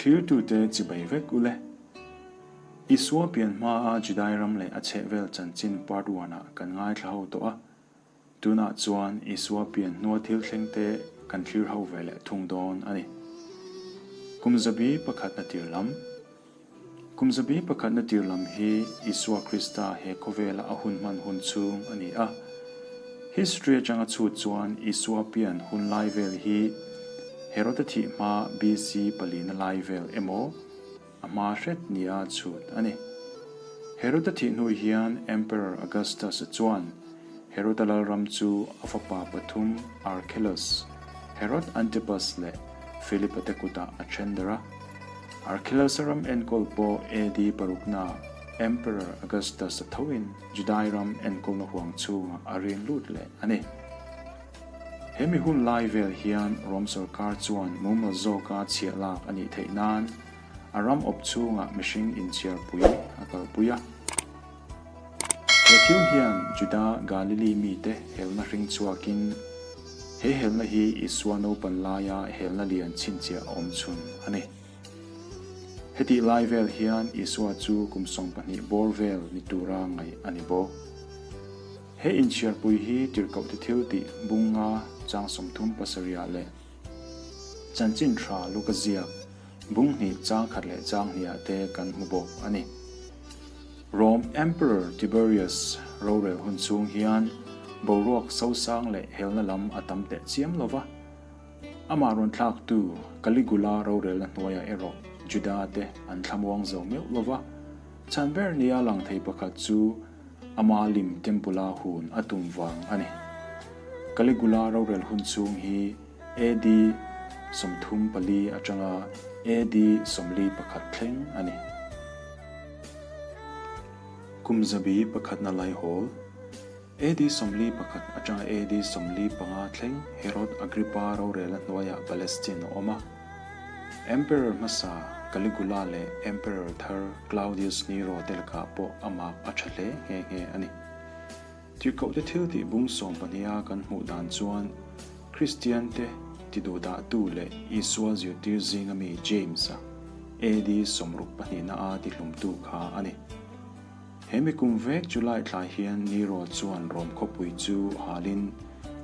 Thlirtute chibai vek ule. Isua pian hmaa Judai ram leh a chhehvel chanchin part one ah kan ngaithla ho tawh a. Tunah chuan Isua pian hnua thil thlengte kan thlir ho ve leh thung dawn a ni. Kum zabi pakhatna tir lam. Kum zabi pakhatna tir lam hi Isua Krista he khawvela a hun hman hun chhung a ni a. History atanga chhut chuan Isua pian hun lai vel hi Herod-a thih hma BC palina lai vel emaw a hma hret nia chhut a ni. Herod-a thih hnu hian Emperor Augustus-a chuan Herod-a lalram chu a fapa pathum Archelaus, Herod Antipas leh Philip-a te kutah a then der a. Archelaus-a ram enkawl pawh AD paruknaah Emperor Augustus-a thoin Judai ram enkawlna huang chhungah a rin lut leh a ni. He mi hun lai vel hian Rom sorkar chuan mumal zawka chhiah lak a nih theih nan a ram awp chhungah mihring inchhiarpui a kalpui a. He thil hian Juda Galili mite helna hring chhuakin he helna hi Isua naupan laia helna lian chhinchhiah awm chhun a ni. Hetih lai vel hian Isua chu kum 12 bawr vel ni tura ngaih a ni bawk. He inchhiarpui hi tirhkohte thil tih bunga chang 37 ah leh chanchin tha Luka ziak bung hnih chang khat leh chang hnih ah te kan hmu bawk a ni. Rome Emperor Tiberius rorel hun chhung hian boruak sosang leh helna lam a tam teh chiam lova. Amah rawn thlaktu Caligula rorelna hnuaiah erawh Juda te an thlamuang zo meuh lova. Chhan ber nia lang thei pakhat chu ama lim temple-a hun a tum vang a ni. Caligula rorel hun chhung hi AD 34 atanga AD 41 thleng a ni. Kum zabi pakhatna laihawl, AD 41 atanga AD 45 thleng Herod Agrippa rorelna hnuaiah Palestine a awm a. Emperor hmasa Caligula leh Emperor thar Claudius Nero te lakah pawh a mak a tha hle nghe nghe a ni. Tirhkohte thil tih bung 12 a kan hmuh dan chuan Kristian te tiduhdahtu leh Isua zirtir zinga mi James-a AD 62 na a tihlumtu kha a ni. He mi kum vek July thla hian Nero chuan Rom khawpui chu halin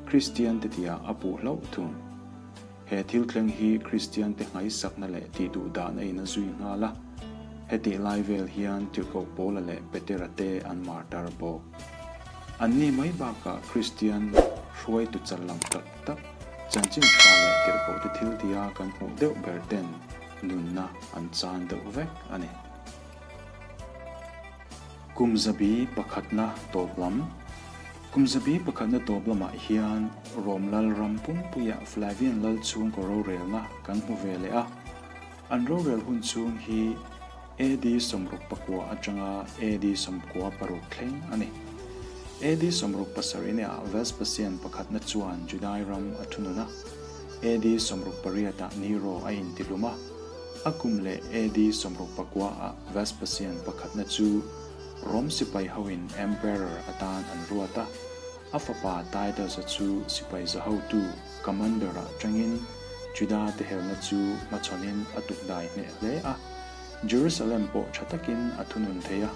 Kristian te tia a puh hlauh thung. He thil thleng hi Kristian te nghaisakna leh tihduhdahna in a zui nghal a. Hetih lai vel hian Tirhkoh Paula leh Petera te an martar bawk. Anni mai bakah Kristian hruaitu challang tak tak, chanchin tha leh tirhkoh te thil tia kan hmuh deuh ber ten nunna an chan deuh vek a ni. Kum zabi pakhatna tawp lam. Kum zabi pakhatna tawp lamah hian Rom lal ram pumpuiah Flavian lal chhungkaw rorelna kan hmu ve leh a. An rorel hun chhung hi AD 69 atanga AD 96 thleng a ni. AD 67 ah Vespasian pakhatna chuan Judai ram a thunun a. AD 68 ah Nero a intihlum a. A kum leh AD 69 ah Vespasian pakhatna chu Rom sipai hoin Emperor atan an ruat a, a fapa Titus-a chu sipai zahotu, commander, ah tangin Juda te helna chu hmachhawnin a tukdai hneh hle a, Jerusalem pawh tha takin a thunun thei a,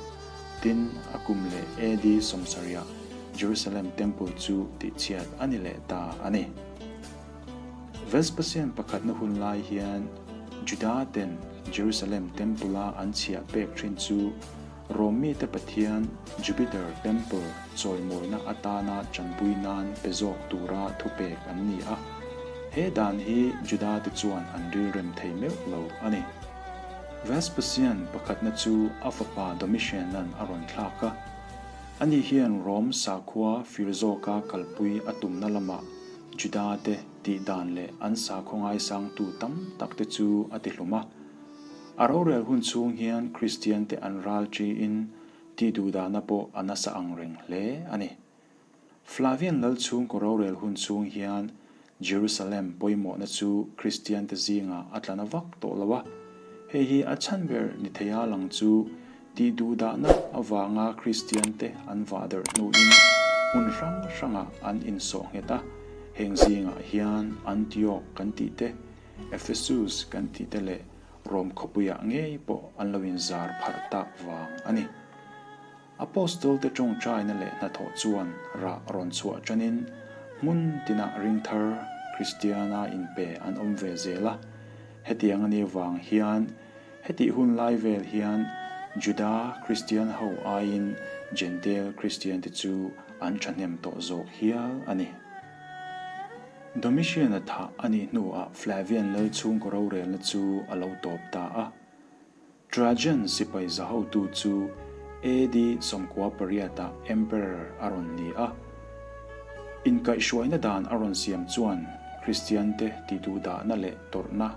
tin a kum leh AD 70 ah Jerusalem Temple chu tihchhiat a ni leh ta a ni. Vespasian pakhatna hun lai hian Juda ten Jerusalem Temple-a an chhiah pek thin chu Rom mite pathian Jupiter Temple chawimawina atana tanpui nan pe zawk tura thupek an ni a. He dan hi Juda te chuan an rilrem thei meuh lo a ni. Vespasian pakhatna chu a fapa Domitian-a'n a rawn thlak a. Ani hian Rom sakhua fir zawka kalpui a tumna lamah Juda te tih dan leh an sakhaw ngaisangtu tam tak te chu a ti hlum a. A rorel hun chhung hian Kristian te an ral ṭiin tih duhdahna pawh a nasa ang reng hle a ni. Flavian lal chhungkaw rorel hun chhung hian Jerusalem pawimawhna chu Kristian te zingah a tla na vak tawh lo a. Hei hi a chhan ber ni theia lang chu Tih duhdahna avanga Kristiante an vah darh hnuin hmun hrang hrangah an insawh nghet a, heng zingah hian Antioch kan tih te, Ephesus kan tih te leh. Rom khawpuiah ngei pawh an lo inzar pharh tak vang a ni. Apostol-te tawngtaina leh hnathawh chuan rah rawn chhuah tanin hmun tinah ringthar Kristiana inpe an awm ve zel a. Hetiang a nih vang hian hetih hun lai vel hian Juda Kristian ho aiin Jentail Kristiante chu an thahnem tawh zawk hial a ni. Domitian-a thah a nih hnuah Flavian lal chhungkaw rorelna chu a lo tawp ta a. Trajan sipai za hotu chu AD 98 ah Emperor a rawn ni a. Inkaihhruaina dan a rawn siam chuan Kristiante tihduhdahna leh tawrhna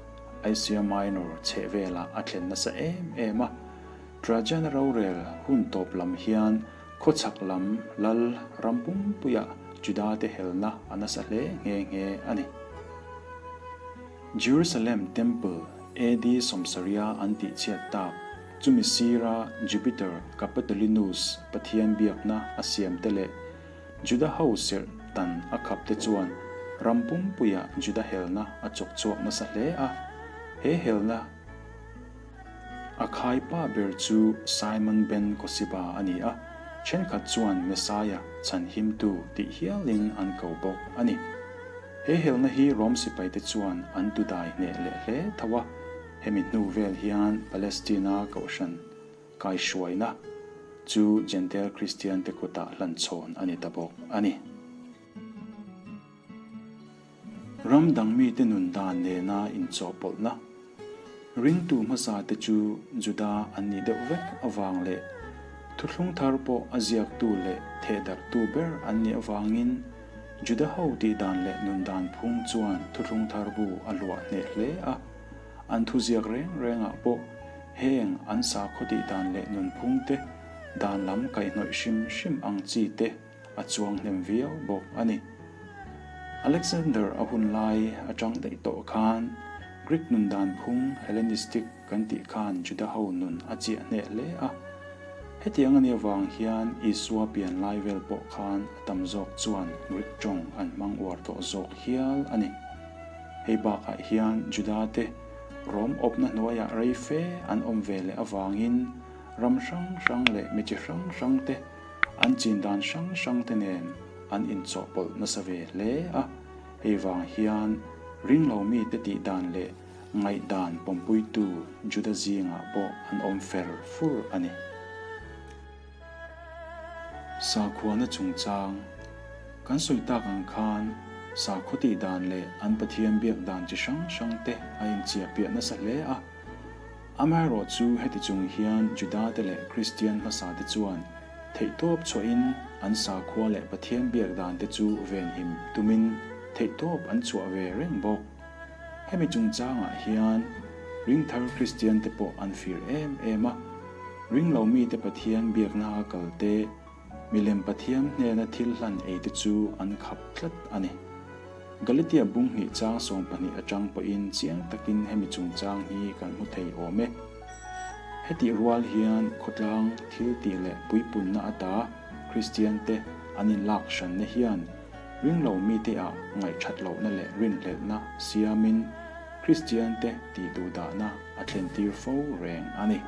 Asia Minor chhehvelah a thlen nasa em em a. Trajan-a rorel hun tawp lam hian khawchhak lam lal ram pumpuiah Judate helna a nasa hle nghe nghe a ni. Jerusalem Temple AD sawmsaria an tih chhiat tak, chumi sira Jupiter Capitolinus pathian biakna a siam te leh Juda ho serh tan a khap te chuan ram pumpuia Juda helna a chawk chhuak nasa hle a. He helna a khaipa ber chu Simon ben Kosiba a ni a, thenkhat chuan Messiah chhanhimtu tih hialin an ko bawk a ni. He helna hi Rom sipaite chuan an tudai hneh leh hle tho a, hemi hnu vel hian Palestina kohhran kaihruaina chu Jentail Kristiante kutah hlanchhawn a ni ta bawk a ni. Ram dang mite nun dan nena inchawhpawlhna Ringtu hmasate chu Juda an nih deuh vek avang leh Thuthlung Thar pawh a ziaktu leh thehdarhtu ber an nih avangin Juda ho tih dan leh nun dan phung chuan Thuthlung Thar bu a luah hneh hle a. An thuziak reng rengah pawh heng an sakhaw tih dan leh nun phung te, dan lam kaihhnawih hrim hrim ang chi te, a chuang hnem viau bawk a ni. Alexander a hun lai atang daih tawh khan Greek nun dan phung Hellenistic kan tih khan Juda ho nun a chiah hneh hle a. Hetiang a nih avang hian Isua pian lai vel pawh khan a tam zawk chuan Greek tawng an hmang uar tawh zawk hial a ni. Hei bakah hian Juda te Rom awpna hnuaiah rei fe an awm ve leh avangin ram hrang hrang leh mi chi hrang hrang te An chin dan hrang hrang te nen an inchawhpawlh nasa ve hle a, hei vang hian ringlo mite tih dan leh ngaihdan pawmpuitu Juda zingah pawh an awm fer fur a ni. Sakhuana chungchang kan sawi tak ang khan sakhaw tih dan leh an Pathian biak dan chi hrang hrang te a inchiahpiah nasa hle a, Amaherawhchu heti chung hian Judate leh Kristian hmasate chuan theihtawp chhuahin an sakhua leh Pathian biak dante chu venhim tumin theihtawp an chhuah ve reng bawk. Hemi chungchangah hian ringthar Kristiante pawh an fir em em a, ringlo mite Pathian biakna a kalte, Milem Pathian hnena thil hlan ei te chu an khap tlat a ni. Galatia bung hnih chang 12 atang pawhin chiang takin hemi chungchang hi kan hmu thei awm e. Hetih rual hian khawtlang thil tih leh puipunna ata Kristian te an inlak hranna hian ringlo mite ah ngaihthat lohna leh rinhlelhna siamin Kristian te tih duhdahna a thlentir fo reng a ni.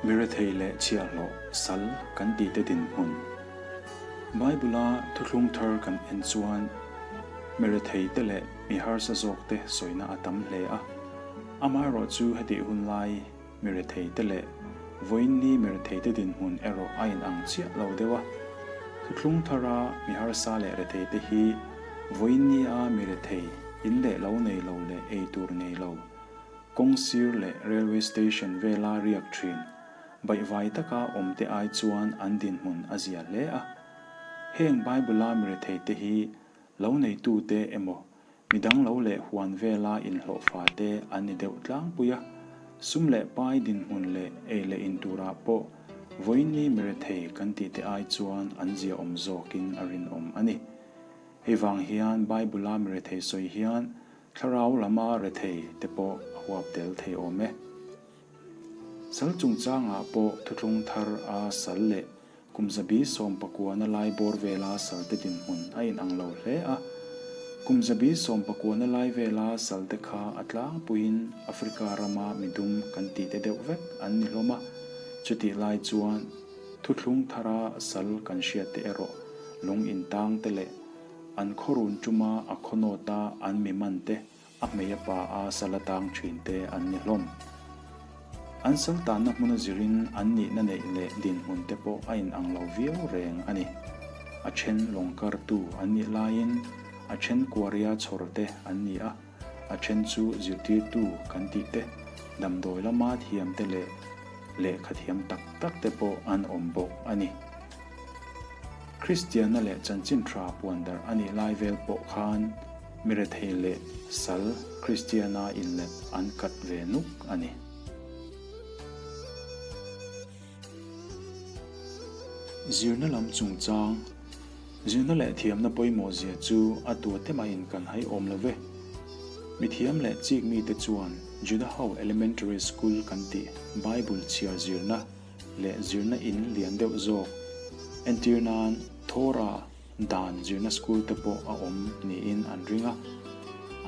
Mirethei leh chhiahhlawh sal kan tihte dinhmun. Bible-a thuthlung thar kan en chuan miretheite leh mi harsa zawkte sawina a tam hle a. Amaherawhchu hetih hun lai miretheite leh vawiinni miretheite dinhmun erawh a inang chiah lo deuh a. Thuthlung thara mi harsa leh retheite hi vawiinnia mirethei in leh lo nei lo leh ei tur nei lo, Kawng sir leh railway station vela riak thin, baihvai taka awm te ai chuan an dinhmun a zia hle a. Heng Bible-a mirethei te hi lo neitute emaw midang lo leh huan vela inhlawhfa te an ni deuh tlangpui a, sum leh pai dinhmun leh ei leh in turah pawh vawiinni mirethei kan tih te ai chuan an ziaawm zawkin a rinawm a ni. Hei vang hian Bible-a mirethei sawi hian Thlarau lama rethei te pawh a huap tel thei awm e. Sal chungchangah pawh thuthlung thar a sal leh kum zabi sawm pakuana lai bawr vela salte dinhmun a inang lo hle a. Kum zabi sawmpakuana lai vela salte kha a tlangpuiin Africa rama midum kan tihte deuh vek an ni hlawm a, chutih lai chuan thuthlung thara sal kan hriatte erawh lung intangte leh an khawrun tuma a khawnawta an mi mante A hmei a pa a sal a tang thin te an ni hlawm. An sal tanna hmuna zirin an nihna neih leh dinhmun te pawh a inang lo viau reng a ni. A then lawngkartu an nih laiin a then kuaria chhawr te an ni a, a then chu zirtirtu kan tih te, damdawi lama thiam te leh lehkha thiam tak tak te pawh an awm bawk a ni. Kristianna leh chanchin tha puan darh a nih lai vel pawh khan mi rethei leh sal Kristiana inlet an kat ve nuk a ni. Zirna lam chungchang, Zirna leh thiamna pawimawh zia chu a tuate mahin kan hai awm lo ve. Mithiam leh chik mite chuan Juda ho Elementary School kan tih Bible chhiar zirna, leh zirna in lian deuh zawk entir nan Torah dan zirna school te pawh a awm niin an ring a.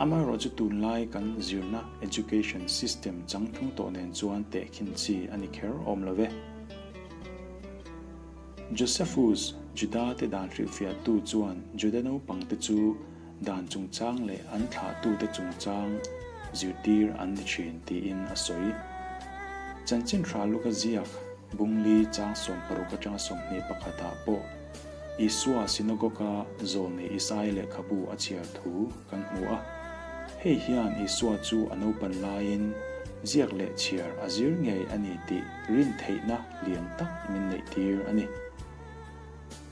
Amaherawhchu tunlai kan zirna education system changtlung tawh nen chuan tehkhin chi a ni kher awm lo ve. Josephus, Juda te dan hrilhfiahtu chuan Juda naupangte chu dan chungchang leh an thlahtute chungchang zirtir an ni thin tiin a sawi. Chanchin hra luka ziak Bungli chang 60 atanga 21 ah pawh Isua synagogue-a zawlnei Isaia lehkhabu a chhiar thu kan hmu a. Hei hian Isua chu a naupan laiin ziak leh chhiar a zir ngei a ni tih rin theihna lian tak min neihtir a ni.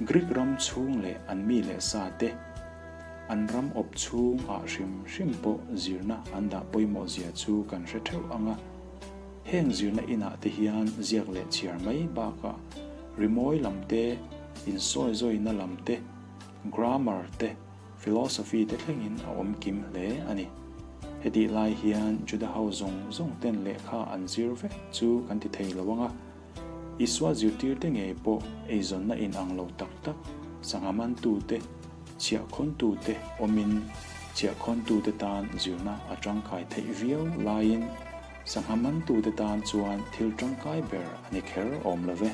Greek ram chhung leh an mi leh sa te, an ram awp chhung ah hrim hrim pawh zirna an dah pawimawh zia chu kan hre theuh ang a. Heng zirna inah te hian ziak leh chhiar mai bakah rimawi lam te, insawi zawina lam te, grammar te, philosophy te thlengin a awm kim hle a ni. Hetih lai hian Juda ho zawng zawng ten lehkha an zir vek chu kan ti thei lo ang a. Isua zirtirte ngei pawh eizawnna inang lo tak tak, sangha mantute, chhiahkhawntute awmin chhiahkhawntute tan zirna a tangkai theih viau laiin sangha mantute tan chuan thil tangkai ber a ni kher awm lo ve.